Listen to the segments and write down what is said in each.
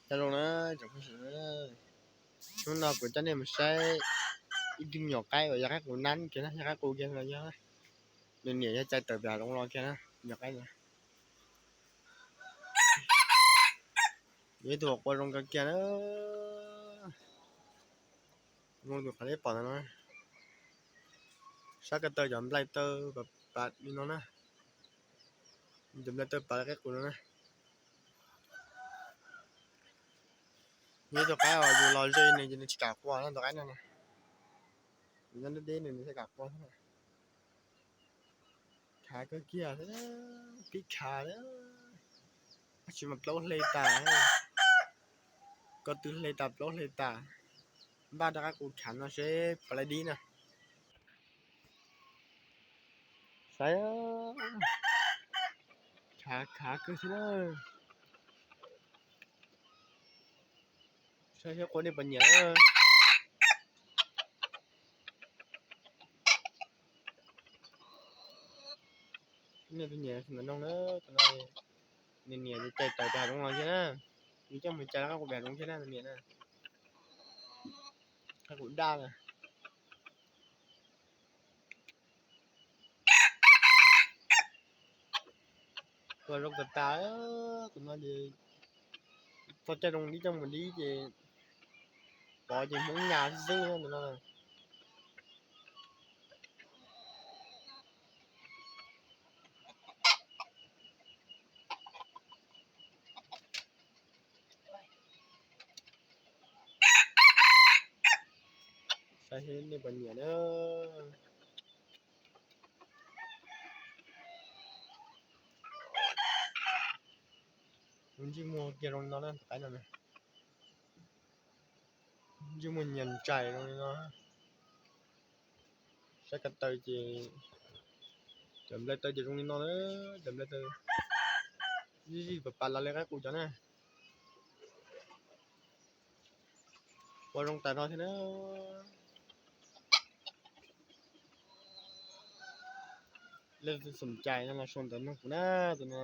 Nyob zoo na, tsoom phooj ywg, hnub no kuv coj nej mus saib ib tug nyuam qaib uas yog qaib qus nab kiag na, yog qaib qus kiag los yog nws niam yog cais tawm pem hav zoov los kiag na, nyuam qaib no. Yog ib tug quas zoo kawg kiag na, zoo tus qhov nej pom ntawd no. Sab ko taw cov nplaim taw pas li no na, cov nplaim taw pas li qaib qus no na. Yog ib tug qaib uas yus los ze nws ces nws tsis kam quas na, tus qaib no na. Yus nyob deb deb nws nws thiaj kam quas xwb na. Khav kawg kiag thiab, pib khav thiab. Tab sis mas plaub hle tas, ko tw hle tas plaub hle tas. Npaj rau qaib qus khav no seb puas laib dib na. Saib, khav khav kawg thiab na. Saib seb quas nej puas nyiam. Nej puas nyiam tus no na, tus no nws niam cais tawm pem hav zoov los thiab na. Nws coj mus cais qaib qus pem hav zoov thiab na, nws niam na. Qaib qus daj na. Quas zoo tas tas, tus no ces txog caij zoo dib coj mus dib ces pov ces Hmoob nyas xwb xwb tus no. Saib seb nej puas nyiam na. Ntsej muag kiag zoo li no na, tus qaib no na. Ntsej muag nyias ntsais zoo li no. Saib ko taw ces, cov nplaim taw ces zoo li no na, cov nplaim taw zij zij pas pas los li qaib qus cov na. Quas zoo tas zog thiab na. Leej twg xom cai no los sau ntawv nug kuv na, tus no.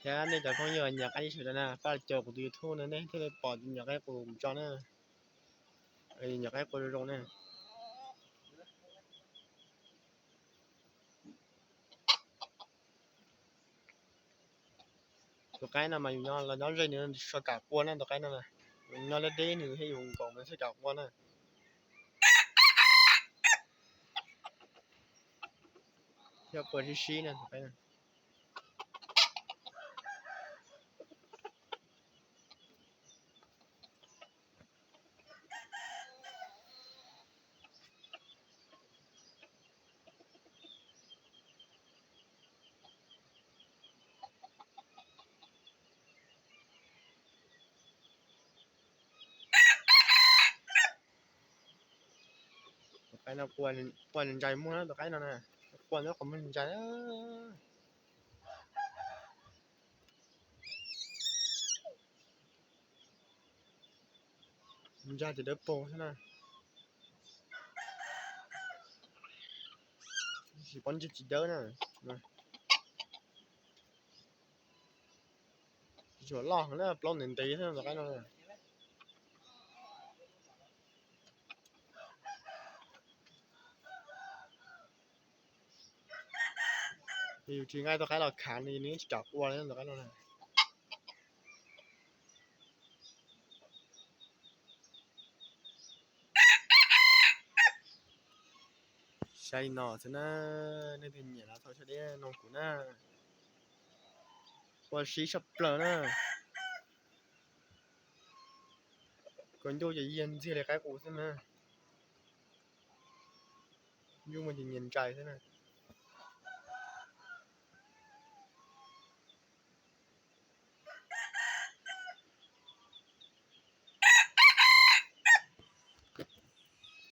Thiab nej cov phooj ywg nyiam qaib dib tshaj no na, pab caum kuv tus YouTube no nej thiaj li pom tus nyuam qaib qus kuv tso na. Nyuam qaib qus zoo zoo na. Tus qaib no mas yus nyob los nyob ze nws tsis kam quas na, tus qaib no na. Yus nyob deb deb nws thiab yus nkaum nws thiaj kam quas na. Thiab quas sib sib na tus qaib no. Tus qaib no quas ntsais muag na, tus qaib no na, quas nyob qhov muag ntsais. Ntsais ces dawb paug xwb na. Tsis pob ntseg tsis dawb na. Tsis tshua loj heev na, plaub ntev ntev xwb tus qaib no. Yus tsis nqa tus qaib los khav nws nws tsis kam quas li tus qaib no na. Saib li no xwb na, nej tus nyiam los txhob siab deb noog kuv na. Quas sib tshaj plaws na. Kaus ntuj ces yiag ntxiag li qaib qus xwb na. Ntsej muag ces nyias ntsais xwb na.